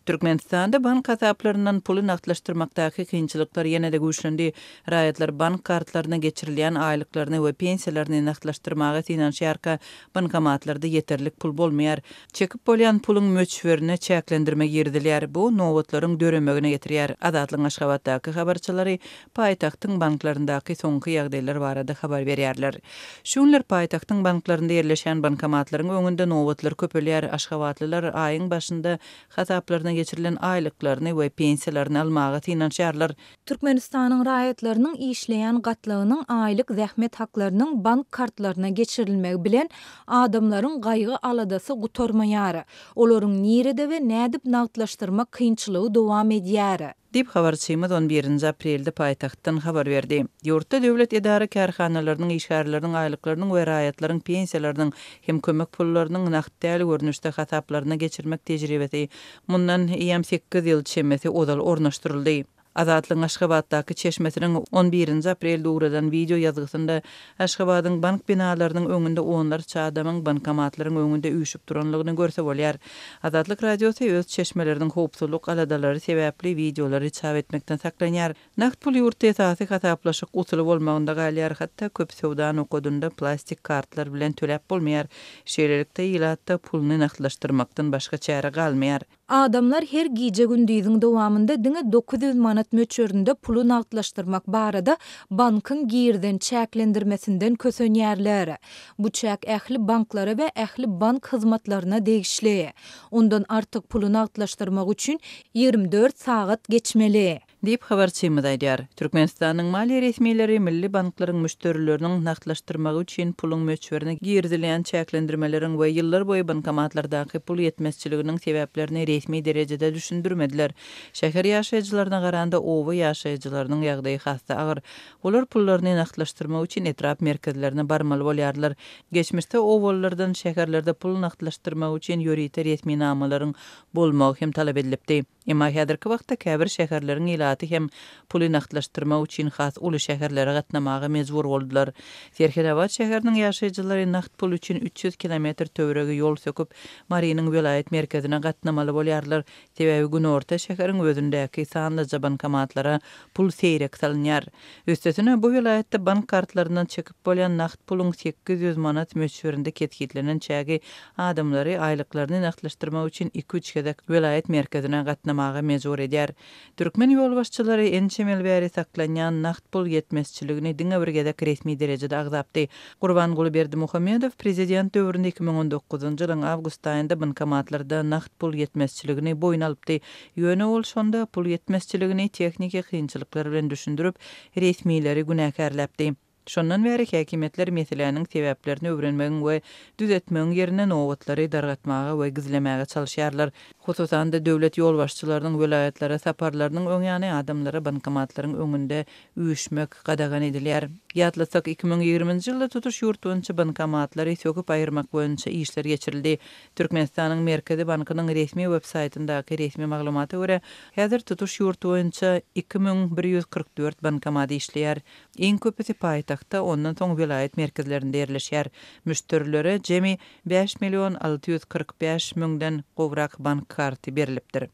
Türkmenistanda bank hasaplaryndan puly nagtlaşdyrmakdaky kynçylyklar ýene-de güýçlendi. Raýatlar bank kartlaryna geçirilýän aýlyklaryny we pensiýalaryny nagtlaşdyrmaga synanyşýarka, bankomatlarda ýeterlik pul bolmaýar. Çekip bolýan puluň möçberine çäklendirme girizilýär. Bu nobatlaryň döremegine getirýär. Azatlygyň Aşgabatdaky habarçylary paýtagtyň banklaryndaky soňky ýagdaýlar barada habar berýärler. Şu günler paýtagtyň banklarynda ýerleşýän bankomatlaryň öňünde nobatlar köpelýär. Aşgabatlylar aýyň başynda hasaplaryna geçirilen aýlyklaryny we pensiýalaryny almaga synanyşýarlar. Türkmenistanyň raýatlarynyň işleýän gatlagynyň aýlyk zähmet haklarynyň bank kartlaryna geçirilmegi bilen adamlaryň gaýgy-aladasy gutarmaýar. Olaryň nirede we nädip nagtlaşdyrmak kynçylygy dowam edýär. Diýip, habarçymyz on birinji aprelde paýtagtdan habar berdi. Ýurtda döwlet edara-kärhanalarynyň işgärleriniň aýlyklarynyň we raýatlaryň pensiýalarynyň hem kömek pullarynyň nagt däl görnüşde hasaplaryna geçirmek tejribesi mundan eýýäm sekiz ýyl çemesi ozal ornaşdyryldy. Azatlygyň Aşgabatdaky çeşmesiniň on birinji aprelde ugradan wideo ýazgysynda Aşgabadyň bank binalarynyň öňünde onlarça adamyň bankomatlaryň öňünde üýşüp duranlygyny görse bolýar. Azatlyk Radiosy öz çeşmeleriniň howpsuzlyk aladalary sebäpli wideolary çap etmekden saklanýar. Nagt pul ýurtda esasy hasaplaşyk usuly bolmagynda galýar, hatda köp söwda nokadynda plastik kartlar bilen töläp bolmaýar. Şeýlelikde, ilatda puluny nagtlaşdyrmakdan başga çäre galmaýar. Adamlar her gije-gündiziň dowamynda diňe 900 manat möçberinde puly nagtlaşdyrmak barada bankyň girizen çäklendirmesinden kösenýärler. Bu çäk ähli banklara we ähli bank hyzmatlaryna degişli. Ondan artyk puly nagtlaşdyrmak üçin 24 sagat geçmeli. Diýip, habarçymyz aýdýar. Türkmenistanyň maliýe resmileri milli banklaryň müşderileriniň nagtlaşdyrmagy üçin puluň möçberine girizilýän çäklendirmeleriň we ýyllar boýy bankomatlardaky pul ýetmezçiliginiň sebäplerini resmi derejede düşündirmediler. Şäher ýaşaýjylaryna garanda oba ýaşaýjylarynyň ýagdaýy has-da agyr. Olar pullaryny nagtlaşdyrmak üçin etrap merkezlerine barmaly bolýarlar. Geçmişde obalylardan şäherlerde pul nagtlaşdyrmak üçin ýörite resminamalaryň bolmagy hem talap edilipdi. Emma häzirki wagtda käbir şäherleriň ilaty hem puly nagtlaşdyrmak üçin has uly şäherlere gatnamaga mejbur boldular. Serhetabat şäheriniň ýaşaýjylary nagt pul üçin 300 kilometr töweregi ýol söküp, Marynyň welaýat merkezine gatnamaly bolýarlar. Sebäbi günorta şäheriň özündäki sanlyja bankomatlara pul seýrek salynýar. Üstesine, bu welaýatda bank kartlaryndan çekip bolýan nagt puluň 800 manat möçberinde kesgitlenen çägi adamlary aýlyklaryny nagtlaşdyrmak üçin iki-üç gezek welaýat merkezine gatnamaga mejbur edýär. Türkmen ýolbaşçylary ençeme ýyl bäri saklanýan nagt pul ýetmezçiligini diňe bir gezek resmi derejede agzapdy. Gurbanguly Berdimuhamedow prezident döwründe 2019-njy ýylyň awgust aýynda bankomatlarda nagt pul ýetmezçiligini boýun alypdy. Ýöne ol şonda pul ýetmezçiligini tehniki kynçylyklar bilen düşündirip, resmileri günäkärläpdi. Şondan bäri häkimiýetler meseläniň sebäplerini öwrenmegiň we düzetmegiň ýerine nobatlary dargatmaga we gizlemäge çalyşýarlar. Hususan-da, döwlet ýolbaşçylarynyň welaýatlara saparlarynyň öňýany adamlara bankomatlaryň öňünde üýşmek gadagan edilýär. Ýatlatsak, 2020-nji ýylda tutuş ýurt boýunça bankomatlary söküp aýyrmak boýunça işler geçirildi. Türkmenistanyň Merkezi bankynyň resmi web-saýtyndaky resmi maglumata görä, häzir tutuş ýurt boýunça 2144 bankomat işleýär. Iň köpüsi paýtagtda, ondan soň welaýat merkezlerinde ýerleşýär. Müşderilere jemi 5 million 645 müňden gowrak bank karty berlipdir.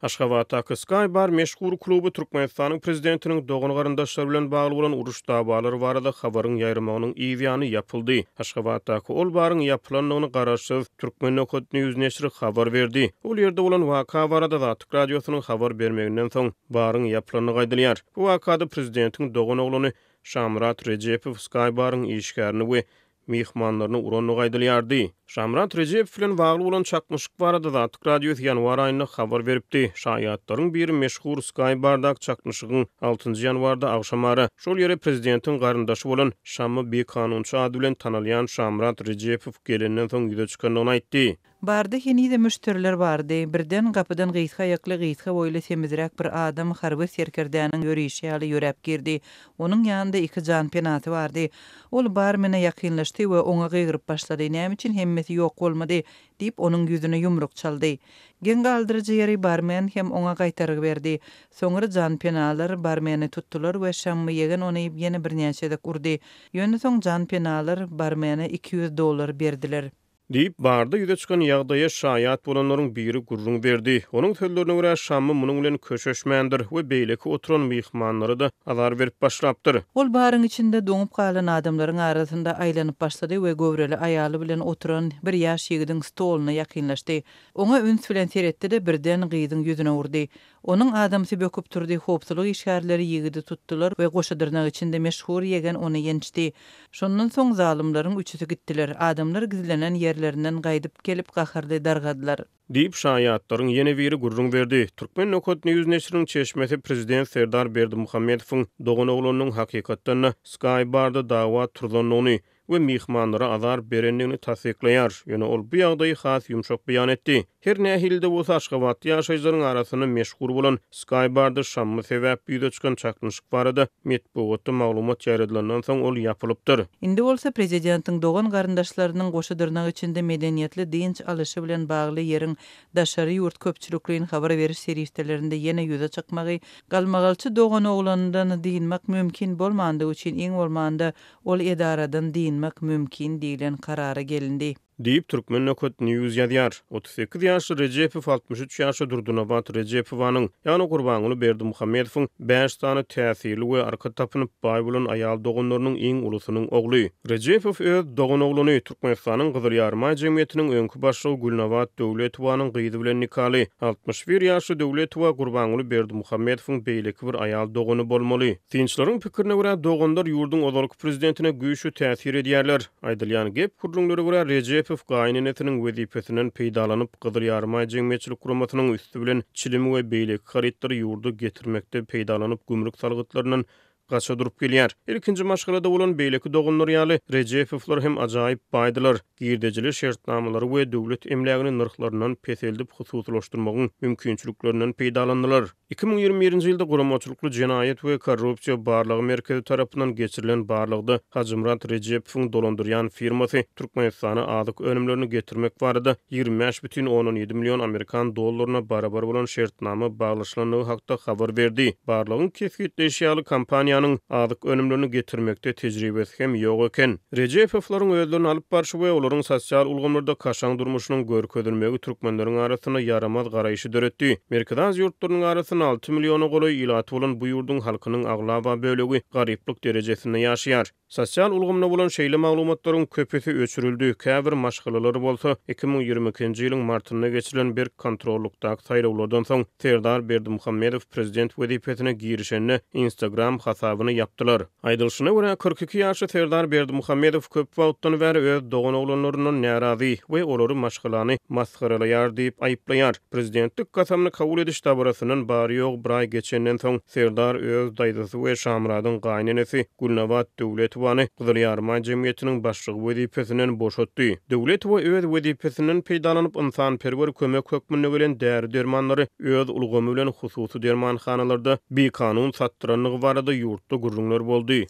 Aşgabatdaky Sky Bar meşhur kluby Türkmenistanyň prezidentiniň dogan-garyndaşlary bilen bagly bolan uruş-dawalary barada habaryň ýaýramagynyň yz ýany ýapyldy. Aşgabatdaky ol baryň ýapylandygyny garaşsyz Turkmen. News neşiri habar berdi. Ol ýerde bolan waka barada Azatlyk Radiosynyň habar bermeginden soň, baryň ýapylandygy aýdylýar. Bu wakada prezidentiň doganoglany Şamyrat Rejepow Sky Baryň işgärini we myhmanlaryny urandygy aýdylýardy. Şamyrat Rejepow bilen bagly bolan çaknyşyk barada Azatlyk Radiosy ýanwar aýynda habar beripdi. Şaýatlaryň biri meşhur Sky Bardaky çaknyşygyň altynjy ýanwarda agşamara, şol ýere prezidentiň garyndaşy bolan Şammy Bikanunçy ady bilen tanalýan Şamyrat Rejepow gelenden soň ýüze çykandygyny aýtdy. Barda henizem müşderiler bardy. Birden gapydan gysga aýakly, gysga boýly, semizräk bir adam harby serkerdäniň ýörişi ýaly ýöräp girdi. Onuň ýanynda iki janpenasy bardy. Ol barmene ýakynlaşdy we oňa gygyryp başlady, Näme üçin hemmesi ýok bolmady? diýip, onuň ýüzüne ýumruk çaldy. Geň galdyryjy ýeri barmen hem oňa gaýtargy berdi. Soňra janpenalar barmeni tutdular we Şammy ýegen ony ýene birnäçe gezek urdy. Ýöne soň janpenalar barmene 200 dollar berdiler. Diýip, barda ýüze çykan ýagdaýa şaýat bolanlaryň biri gürrüň berdi. Onuň sözlerine görä, Şammy munuň bilen köşeşmändir we beýleki oturan myhmanlara-da azar berip başlapdyr. Ol baryň içinde doňup galan adamlaryň arasynda aýlanyp başlady we göwreli aýaly bilen oturan bir ýaş ýigidiň stoluna ýakynlaşdy. Oňa üns bilen seretdi-de, birden gyzyň ýüzüne urdy. Onuň adamsy böküp turdy, howpsuzlyk işgärleri ýigidi tutdular we goşa dyrnak içinde meşhur ýegen ony ýençdi. Şondan soň zalymlaryň üçüsi gitdiler. Adamlar gizlenen ýerlerinden gaýdyp gelip gaharly dargadylar. Diýip, şaýatlaryň ýene biri gürrüň berdi. Turkmen. News neşiriniň çeşmesi prezident Serdar Berdimuhamedowyň doganoglanynyň hakykatdan-da Sky Barda dawa turzandygyny we myhmanlara azar berendigini tassyklaýar, ýöne ol bu ýagdaýy has ýumşak beýan etdi. Her nähili-de bolsa, aşgabatly ýaşaýjylaryň arasynda meşhur bolan Sky Barda şammy sebäpli ýüze çykan çaknyşyk barada metbugatda maglumat ýaýradylandan soň ol ýapylypdyr. Indi bolsa prezidentiň dogan-garyndaşlarynyň goşa dyrnak içinde medeniýetli dynç alyşy bilen bagly ýeriň daşary ýurt köpçülikleýin habar beriş serişdelerinde ýene ýüze çykmagy, galmagalçy doganoglanyndan dynmak mümkin bolmandygy üçin iň bolmanda Ol edaradan dynmak mümkin diýlen karara gelindi. Diýip, Turkmen. News ýazýar. 38 ýaşly Rejepow 63 ýaşly Durdynabat Rejepowanyň, ýagny Gurbanguly Berdimuhamedowyň bäş sany täsirli we arka tapynyp baý bolan aýal doganlarynyň iň ulusynyň ogly. Rejepow öz doganoglany, Türkmenistanyň Gyzyl Ýarymaý jemgyýetiniň öňki başlygy Gülnabat Döwletowanyň gyzy bilen nikaly. 61 ýaşly Döwletowa Gurbanguly Berdimuhamedowyň beýleki bir aýal dogany bolmaly. Synçylaryň pikirine görä, doganlar ýurduň ozalky prezidentine güýçli täsir edýärler. Aýdylýan gep-gürrüňlere görä, Rejepow gaýynenesiniň wezipesinden peýdalanyp, Gyzyl Ýarymaý jemgyýetçilik guramasynyň üsti bilen çilim we beýleki harytlary ýurda getirmekde peýdalanyp, gümrük salgytlaryndan gaça durup gelýär. Ilkinji maşgalada bolan beýleki doganlary ýaly, Rejepowlar hem ajaýyp baýdylar. Girdejili şertnamalary we döwlet emlägini nyrhlaryndan peseldip hususylaşdyrmagyň mümkinçiliklerinden peýdalandylar. 2021-nji ýylda Guramaçylykly jenaýat we korrupsiýa barlagy merkezi tarapyndan geçirilen barlagda Hajymyrat Rejepowyň dolandyrýan firmasy Türkmenistana azyk önümlerini getirmek barada 25,7 million amerikan dollaryna barabar bolan şertnama baglaşylandygy hakda habar berdi. Barlagyň kesgitleýşi ýaly, kompaniýanyň azyk önümlerini getirmekde tejribesi hem ýok eken. Rejepowlaryň özlerini alyp barşy we olaryň sosial ulgamlarda kaşaň durmuşynyň görkezilmegi türkmenleriň arasynda ýaramaz garaýşy döretdi. Merkezi Aziýa ýurtlarynyň arasynda alty milliona golaý ilaty bolan bu ýurduň halkynyň aglaba bölegi garyplyk derejesinde ýaşaýar. Sosial ulgamda bolan şeýle maglumatlaryň köpüsi öçürildi, käbir maşgalalar bolsa 2022-nji ýylyň martynda geçirilen berk kontrollykdaky saýlawlardan soň Serdar Berdimuhamedow prezident wezipesine girişende Instagram hasabyny ýapdylar. Aýdylyşyna görä, 42 ýaşly Serdar Berdimuhamedow köp wagtdan bäri öz doganoglanlaryndan närazy we olary maşgalany masgaralaýar diýip aýyplaýar. Prezidentlik kasamyny kabul ediş dabarasyndan bary-ýogy bir aý geçenden soň, Serdar öz daýzasy we Şamyradyň gaýynenesi Gülnabat Döwletowany Gyzyl Ýarymaý jemgyýetiniň başlygy wezipesinden boşatdy. Döwletowa öz wezipesinden peýdalanyp, ynsanperwer kömek hökmünde gelen däri-dermanlary öz ulgamy bilen hususy dermanhanalarda bikanun satdyrandygy barada ýurtda gürrüňler boldy.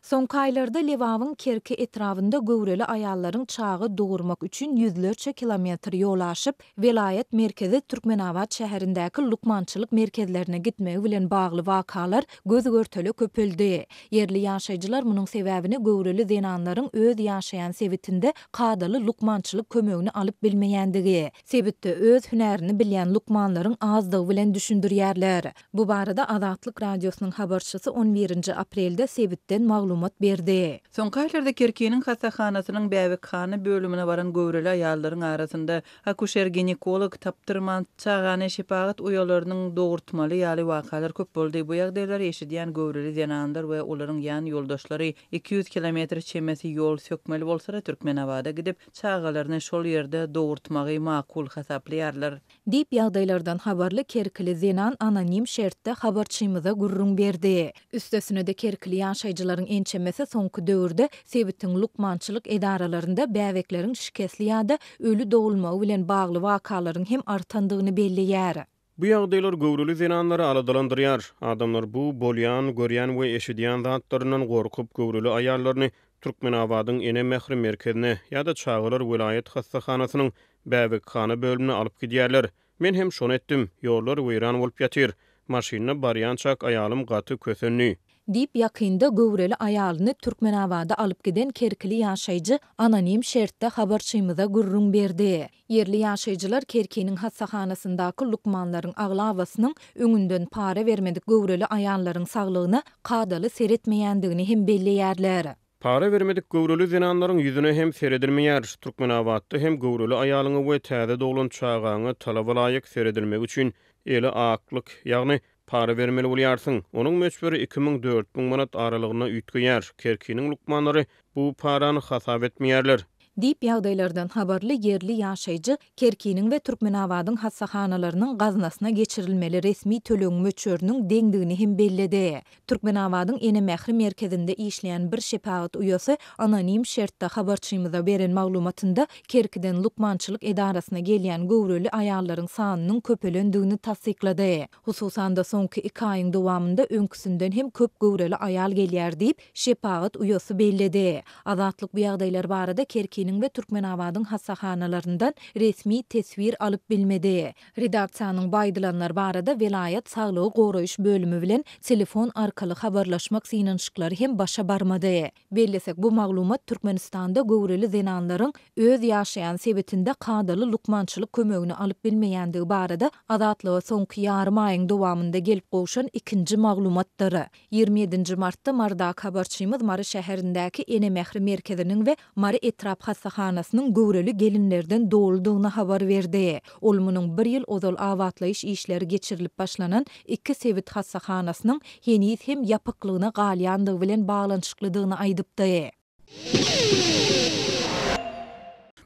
Soňky aýlarda Lebabyň Kerki etrabynda göwreli aýallaryň çaga dogurmak üçin ýüzlerçe kilometr ýol aşyp, welaýat merkezi Türkmenabat şäherindäki lukmançylyk merkezlerine gitmegi bilen bagly wakalar göz-görtele köpeldi. Ýerli ýaşaýjylar munuň sebäbini göwreli zenanlaryň öz ýaşaýan sebitinde kadaly lukmançylyk kömegini alyp bilmeýändigi, sebitde öz hünärini bilýän lukmanlaryň azdygy bilen düşündirýärler. Bu barada Azatlyk Radiosynyň habarçysy on birinji aprelde sebitden maglumat berdi. Soňky aýlarda Kerkiniň hassahanasynyň bäbekhana bölümine baran göwreli aýallaryň arasynda akuşer-ginekolog tapdyrman, çagany şepagat uýalarynyň dogurtmaly ýaly wakalar köp boldy. Bu ýagdaýlary eşidýän göwreli zenanlar we olaryň ýan ýoldaşlary 200 kilometr çemesi ýol sökmeli bolsa-da, Türkmenabada gidip, çagalaryny şol ýerde dogurtmagy makul hasaplaýarlar. Diýip, ýagdaýlardan habarly kerkili zenan anonim şertde habarçymyza gürrüň berdi. Üstesine-de kerkili ýaşaýjylaryň ençemesi soňky döwürde sebitiň lukmançylyk edaralarynda bäbekleriň şikesli ýa-da öli dogulmagy bilen bagly wakalaryň hem artandygyny belleýär. Bu ýagdaýlar göwreli zenanlary aladalandyrýar. Adamlar bu bolýan, görýän we eşidýän zatlaryndan gorkup, göwreli aýallaryny Türkmenabadyň Ene mähri merkezine ýa-da çagalar welaýat hassahanasynyň bäbekhana bölümine alyp gidýärler. Men hem şony etdim. Ýollar weýran bolup ýatyr. Maşynda barýançak aýalym gaty kösendi. Diýip, ýakynda göwreli aýalyny Türkmenabada alyp giden kerkili ýaşaýjy anonim şertde habarçymyza gürrüň berdi. Ýerli ýaşaýjylar Kerkiniň hassahanasyndaky lukmanlaryň aglabasynyň öňünden para bermedik göwreli aýallaryň saglygyna kadaly seretmeýändigini hem belleýärler. Para bermedik göwreli zenanlaryň ýüzüne hem seredilmeýär. Türkmenabatda hem göwreli aýalyňa we täze doglan çagaňa talaba laýyk seredilmegi üçin eli aklyk, ýagny para bermeli bolýarsyň. Onuň möçberi 2000, 4000 manat aralygynda üýtgeýär. Kerkiniň lukmanlary bu parany hasap etmeýärler. Diýip, ýagdaýlardan habarly ýerli ýaşaýjy Kerkiniň we Türkmenabadyň hassahanalarynyň gaznasyna geçirilmeli resmi tölegiň möçberiniň deňdigini hem belledi. Türkmenabadyň Ene mähri merkezinde işleýän bir şepagat uýasy anonim şertde habarçymyza beren maglumatynda Kerkiden lukmançylyk edarasyna gelýän göwreli aýallaryň sanynyň köpelendigini tassyklady. Hususan-da, soňky iki aýyň dowamynda öňküsinden hem köp göwreli aýal gelýär diýip, şepagat uýasy belledi. Azatlyk bu ýagdaýlar barada Kerkiniň we Türkmenabadyň hassahanalaryndan resmi teswir alyp bilmedi. Redaksiýanyň bu aýdylanlar barada welaýat saglygy goraýyş bölümi bilen telefon arkaly habarlaşmak synanyşyklary hem başa barmady. Bellesek, bu maglumat Türkmenistanda göwreli zenanlaryň öz ýaşaýan sebitinde kadaly lukmançylyk kömegini alyp bilmeýändigi barada Azatlyga soňky ýarym aýyň dowamynda gelip gowşan ikinji maglumatdyr. 27 nji martda Marydaky habarçymyz Mary şäherindäki Ene mähri merkeziniň we Mary etrap hassahanasynyň göwreli gelinlerden doludygyny habar berdi. Ol munuň bir ýyl ozal abatlaýyş işleri geçirilip başlanan iki sebit hassahanasynyň heniz hem ýapyklygyna galýandygy bilen baglanyşyklydygyny aýdypdy.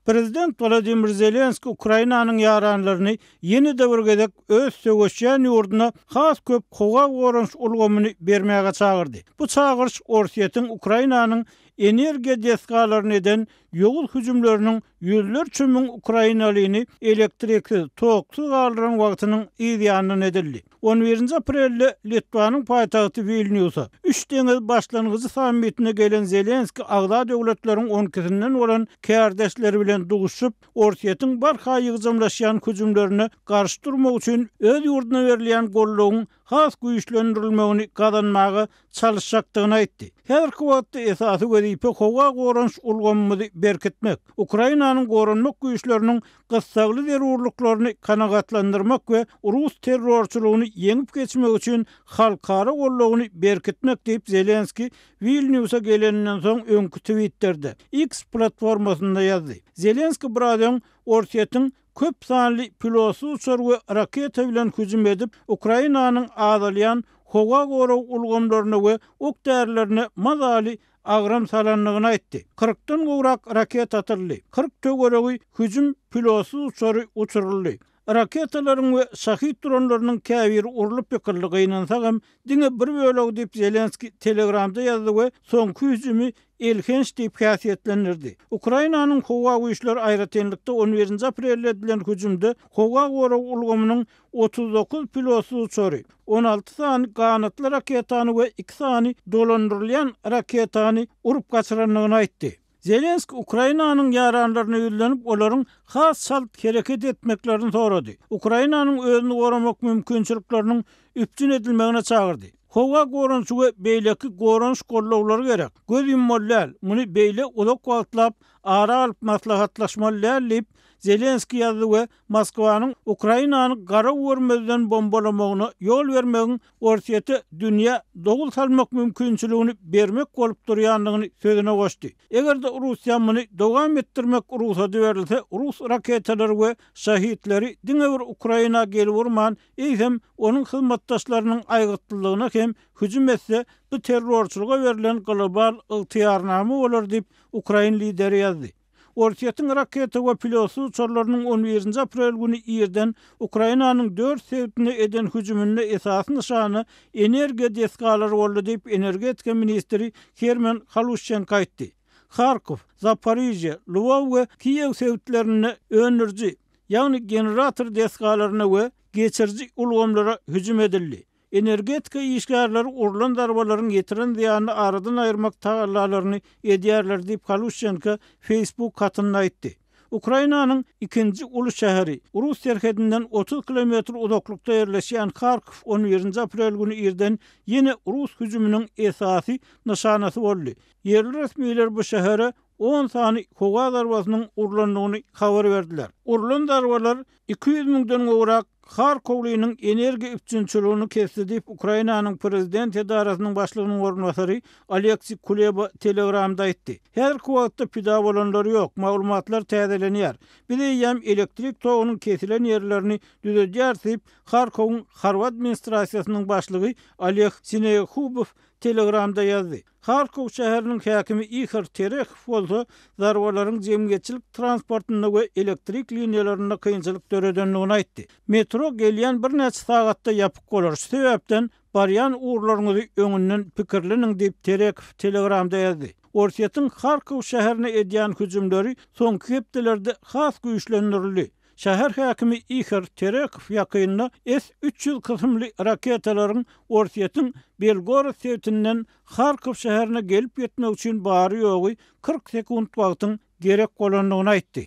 Prezident Wladimir Zelenskiý Ukrainanyň ýaranlaryny ýene-de bir gezek öz söweşýän ýurduna has köp howa goranyş ulgamyny bermäge çagyrdy. Bu çagyryş Orsýetiň Ukrainanyň energiýa desgalaryna eden ýowuz hüjümleriniň ýüzlerçe müň ukrainalyny elektriksiz, toksuz galdyran wagtynyň yz ýanyndan edildi. On birinji aprelde Litwanyň paýtagty Wilnýusa Üç deňiz başlangyjy sammitine gelen Zelenskiý agza döwletleriň on ikisinden bolan kärdeşleri bilen duşuşyp, Orsýetiň barha ýygjamlaşýan hüjümlerine garşy durmak üçin öz ýurduna berilýän goldawyň has güýçlendirilmegini gazanmaga çalyşjakdygyny aýtdy. Häzirki wagtda esasy wezipe howa goranyş ulgamymyzy berkitmek, Ukrainanyň goranmak güýçleriniň gyssagly zerurlyklaryny kanagatlandyrmak we rus terrorçylygyny ýeňip geçmek üçin halkara goldawyny berkitmek diýip, Zelenskiý Wilnýusa geleninden soň öňki Twitterde, X platformasynda ýazdy. Zelenskiý biraz öň Orsýetiň köp sanly pilotsyz uçar we raketa bilen hüjüm edip, Ukrainanyň azalýan howa gorag ulgamlaryna we ok-därilerine mazaly agram salandygyny aýtdy. Kyrkdan gowrak raketa atyldy, 40 töweregi hüjüm pilotsyz uçary uçuryldy. Raketalaryň we şahid dronlarynyň käbiri urlup ýykyldy, gynansagam, diňe bir bölegi diýip, Zelenskiý Telegramda ýazdy we soňky hüjümi elhenç diýip häsiýetlendirdi. Ukrainanyň howa güýçleri aýratynlykda on birinji aprelde edilen hüjümde howa gorag ulgamynyň 39 pilotsyz uçary, 16 sany ganatly raketany we iki sany dolandyrylýan raketany urup gaçyrandygyny aýtdy. Zelenskiý Ukrainanyň ýaranlaryna ýüzlenip, olaryň has çalt hereket etmeklerini sorady. Ukrainanyň özüni goramak mümkinçilikleriniň üpjün edilmegine çagyrdy. Howa goranyşy we beýleki goranyş gollawlary gerek. Göz ýummaly däl, muny beýle uzak wagtlap ara alyp maslahatlaşmaly däl diýip, Zelenskiý ýazdy we Moskwanyň Ukrainany garaw görmezden bombalamagyna ýol bermegiň Orsýete dünýä dowul salmak mümkinçiligini bermek bolup durýandygyny sözüne goşdy. Eger-de Russiýa muny dowam etdirmek rugsady berilse, rus raketalary we şahidleri diňe bir Ukraina gelip urman, eýsem, onuň hyzmatdaşlarynyň aýgytlylygyna hem hüjüm etse, bu terrorçylyga berlen global ygtyýarnama bolar diýip, ukrain lideri ýazdy. Orsýetiň raketa we pilotsyz uçarlarynyň on birinji aprel güni irden Ukrainanyň dört sebitine eden hüjüminde esasy nyşana energiýa desgalary boldy diýip, energetika ministri Herman Haluşçenko aýtdy. Harkow, Zaporižýe, Lwow we Kiýew sebitlerinde öndüriji, ýagny generator desgalaryna we geçiriji ulgamlara hüjüm edildi. Energetika işgärleri urlan zarbalaryň ýetiren zyýanyny aradan aýyrmak tagallalaryny edýärler diýip, Haluşçenko Facebook hatynda aýtdy. Ukrainanyň ikinji uly şäheri, rus serhedinden 30 kilometr uzaklykda ýerleşýän Harkow on birinji aprel güni irden ýene rus hüjüminiň esasy nyşanasy boldy. Ýerli resmiler bu şähere on sany howa zarbasynyň urlandygyny habar berdiler. Urlan zarbalar 200 müňden gowrak Harkowlynyň energiýa üpjünçiligini kesdi diýip, Ukrainanyň prezident edarasynyň başlygynyň orunbasary Oleksiý Kuleba Telegramda aýtdy. Häzirki wagtda pida bolanlar ýok, maglumatlar täzelenýär. Biz eýýäm elektrik togunyň kesilen ýerlerini düzedýäris diýip, Harkowyň harby administrasiýasynyň başlygy Oleg Sineýehubow Telegramda ýazdy. Harkow şäheriniň häkimi Ihor Terehow bolsa zarbalaryň jemgyýetçilik transportynda we elektrik liniýalarynda kynçylyk döredendigini aýtdy. Metro gelýän birnäçe sagatda ýapyk bolar, şu sebäpden barýan ugurlaryňyzy öňünden pikirleniň diýip, Terekow Telegramda ýazdy. Orsýetiň Harkow şäherine edýän hüjümleri soňky hepdelerde has güýçlendirildi. Şäher häkimi Ihor Terekow ýakynda S 300 kysymly raketalaryň Orsýetiň Belgorod sebitinden Harkow şäherine gelip ýetmek üçin bary-ýogy 40 sekunt wagtyň gerek bolandygyny aýtdy.